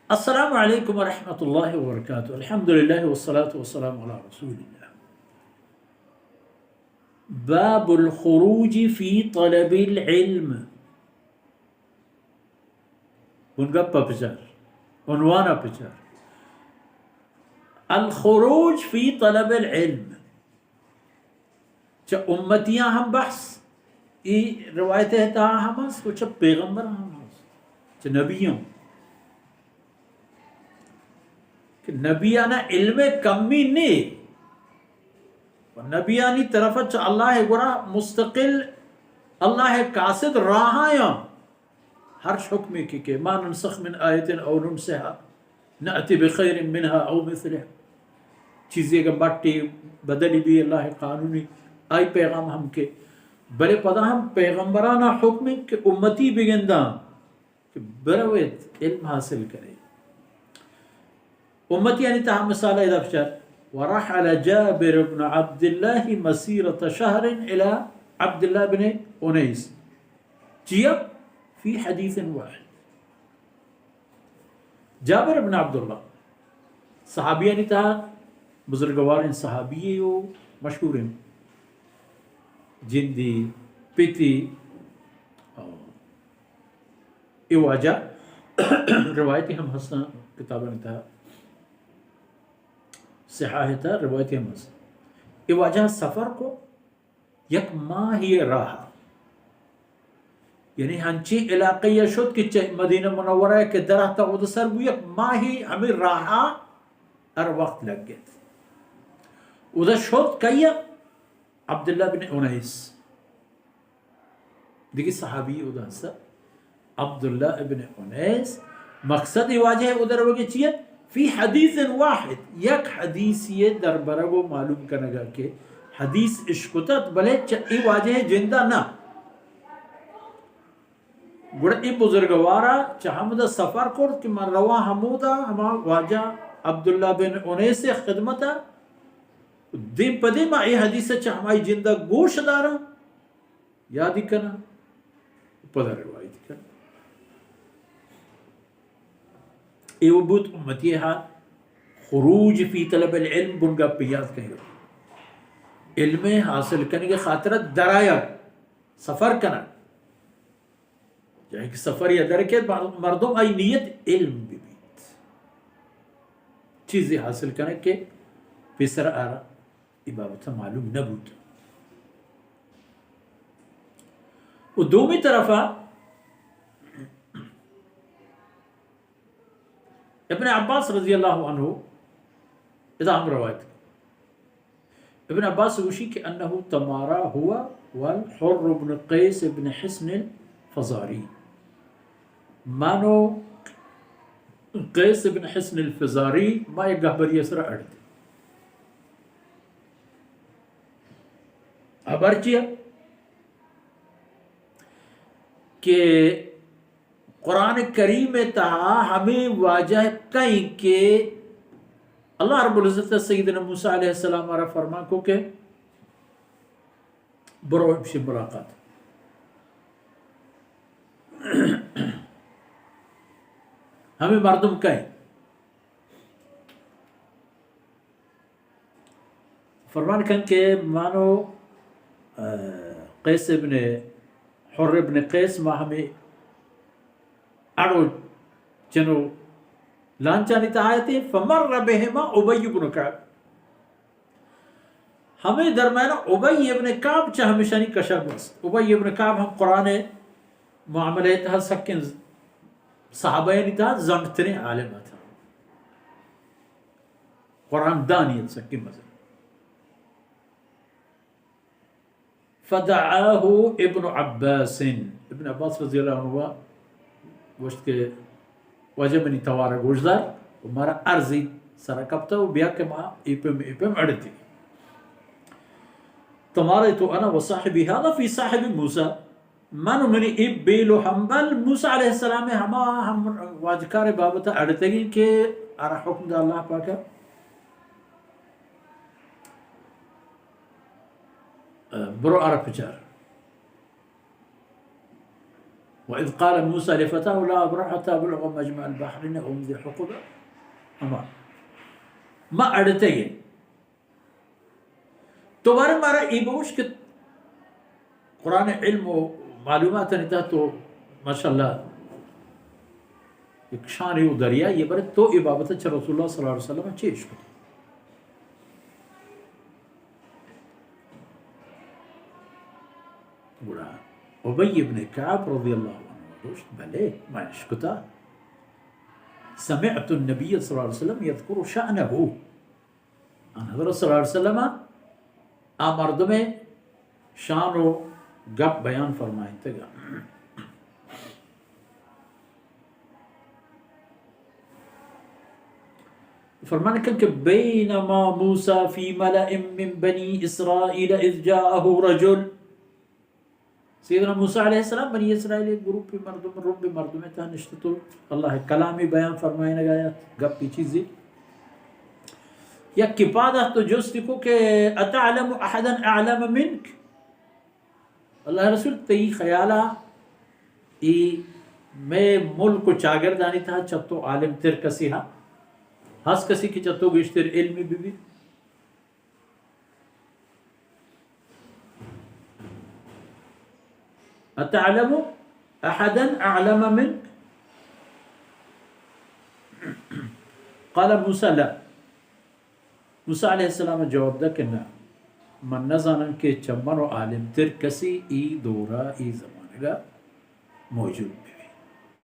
السلام علیکم ورحمۃ اللہ وبرکاتہ۔ الحمدللہ والصلاة والسلام علی رسول اللہ۔ باب الخروج فی طلب العلم۔ بنگپ ءَ بچار، عنوان ءَ بچار۔ الخروج فی طلب العلم۔ چہ امتیاں ہم بحث، ای روایت ءِ تہا ہم است و چہ پیغمبر ہم است، چہ نبیاں۔ کہ نبیانا علم کمی نے، و نبیانی طرف چہ اللہ گورا مستقل اللہ قاصد راہاں۔ ہر حکمے کہ، کہ ما ننسخ من آیة او ننسها نأت بخیر منها او مثلها، چیزے کہ بٹے بدلی بی اللہ قانونی، آئی پیغام ہم کہ، بلے پدا ہم پیغمبرانا حکم کہ امتی بگنداں کہ برویت علم حاصل کرے۔ امتیانی تہا مثال ادا بچار، ورحل جابر بن عبد الله مسيرة شهر إلى عبد الله بن أنيس۔ چیا؟ في حديث واحد۔ جابر بن عبداللہ صحابیانی تہا بزرگواریں صحابی و مشہوریں جندی پتی، اے واجہ روایتی ہم ہستاں، کتابانی تہا، صحاح تہا روایتی ہم ہست۔ اے واجہ سفر کو یک ماہی راہ، یعنی ہنچیں علاقہ یا شد کہ چہ مدینہ منورہ کہ درہتا اود سر بو، یک ماہی ہمیں راہ ہر وقت لگت۔ اود شد کیا؟ عبداللہ بن انیس۔ دگہ صحابی اودا ہست، عبداللہ ابن انیس۔ مقصد ای واجہ اودا روگے چی ات؟ فی حدیث واحد، یک حدیثی دربرگ و معلوم کنگا کہ حدیث اشکتت، بلے چہ ای واجہ جندا نہ۔ گڑا ای بزرگوارا چہ ہمدا سفر کرت کہ من رواں ہمودا ہما واجہ عبداللہ بن انیس خدمتا، دیم پہ دیم ای حدیث چہ ہمائی جندا گوش داراں۔ یادی کناں، پدا روایت کناں۔ اے و بوت امتی حال، خروج فی طلب العلم، بنگپ یاد کنگ۔ علم حاصل کنگ خاطر درآیگ، سفر کنگ۔ جاہے کہ سفر یا در کہ مردم آئی نیت علم ببیت۔ چیزے حاصل کنگ کہ پیسر آرا اے بابت معلوم نہ بوت۔ و دومی طرفا ابن عباس رضی اللہ عنہ ادا ہم روایت۔ ابن عباس گوشی کہ انه تمارا هو والحر بن قیس بن حصن الفزاری۔ من و قیس بن حصن الفزاری ما یک گہبری سرا اڑت۔ ہبر چیا؟ کہ قرآن کریم تہا ہمیں واجہ کئیں کہ اللہ رب العزت سیدنا موسیٰ علیہ السلام را فرمان کو کہ برو امشی ملاقات۔ ہمیں مردم کئیں؟ فرمان کن کہ من و، آ، قیس ابن حر ابن قیس ما ہمیں اڑو چنو لانچانی تہا اتیں، فمر بهما ابی بن کعب۔ ہمیں درمیان ابی ابن کعب چہ ہمیشانی کشا گوست۔ ابی ابن کعب ہم قرآن معاملہ تہا سکیں صحابہ یعنی تہا زنڈتریں عالم تھا۔ قرآن دانی ات سکیں مزن۔ فدعاه ابن عباس، ابن عباس رضی اللہ عنہ گوشت کہ واجہ منی توار گوشدار و مارا عرضی سر کپتا و بیا کہ ما ایپم ایپم اڑتی۔ تمارت انا وصاحبی هذا فی صاحب موسی۔ من و منی اے بیل و ہمبل موسیٰ علیہ السلام ہما ہم واجکار بابت اڑتگیں کہ آرا حکم دا اللہ پاک، برو آرا پچار۔ وإذ قال موسى لفتاه لا أبرح حتى أبلغ مجمع البحرين أو أمضي حقبا. ہما ما اڑتگے. تو بارے مارا ای بوش کہ قرآن علم و معلومات نے تھا تو ماشاءاللہ ایک شان و دریا یہ برے تو ای بابت چہ رسول اللہ صلی اللہ علیہ وسلم چیش کو. گڑا ابی ابن کعب رضی اللہ عنہ گوشت، بلے، من اشکتا. سمعت النبی صلی اللہ علیہ وسلم یذکر شأنه. آن حضرت صلی اللہ علیہ وسلم آ مردم شان و گپ بیان فرمائنتگا. فرمان کن کہ بینما موسی فی ملأ من بنی اسرائیل اذ جاءه رجل. سیدنا موسی علیہ السلام بنی اسرائیل ایک گروپ مردم، رب مردم تھا نشتہ تو اللہ کلامی بیان فرمائنگا یا گپی چیزی. یک کی پادا تو جستی کو کہ اتعلم احدا اعلم منک؟ اللہ رسول، تئی خیالا ای مئے ملک و چاگردانی تھا چہ تو عالم تر کسی ہا؟ ہس کسی کہ چہ تو گیشتر علمی بی بی؟ اتعلم احدا اعلم منک؟ قال موسی لا. موسی علیہ السلام جواب دا کہ نہ، من نزانن کہ چہ من و عالم تر کسی ای دورا ای زمانگا موجود بی.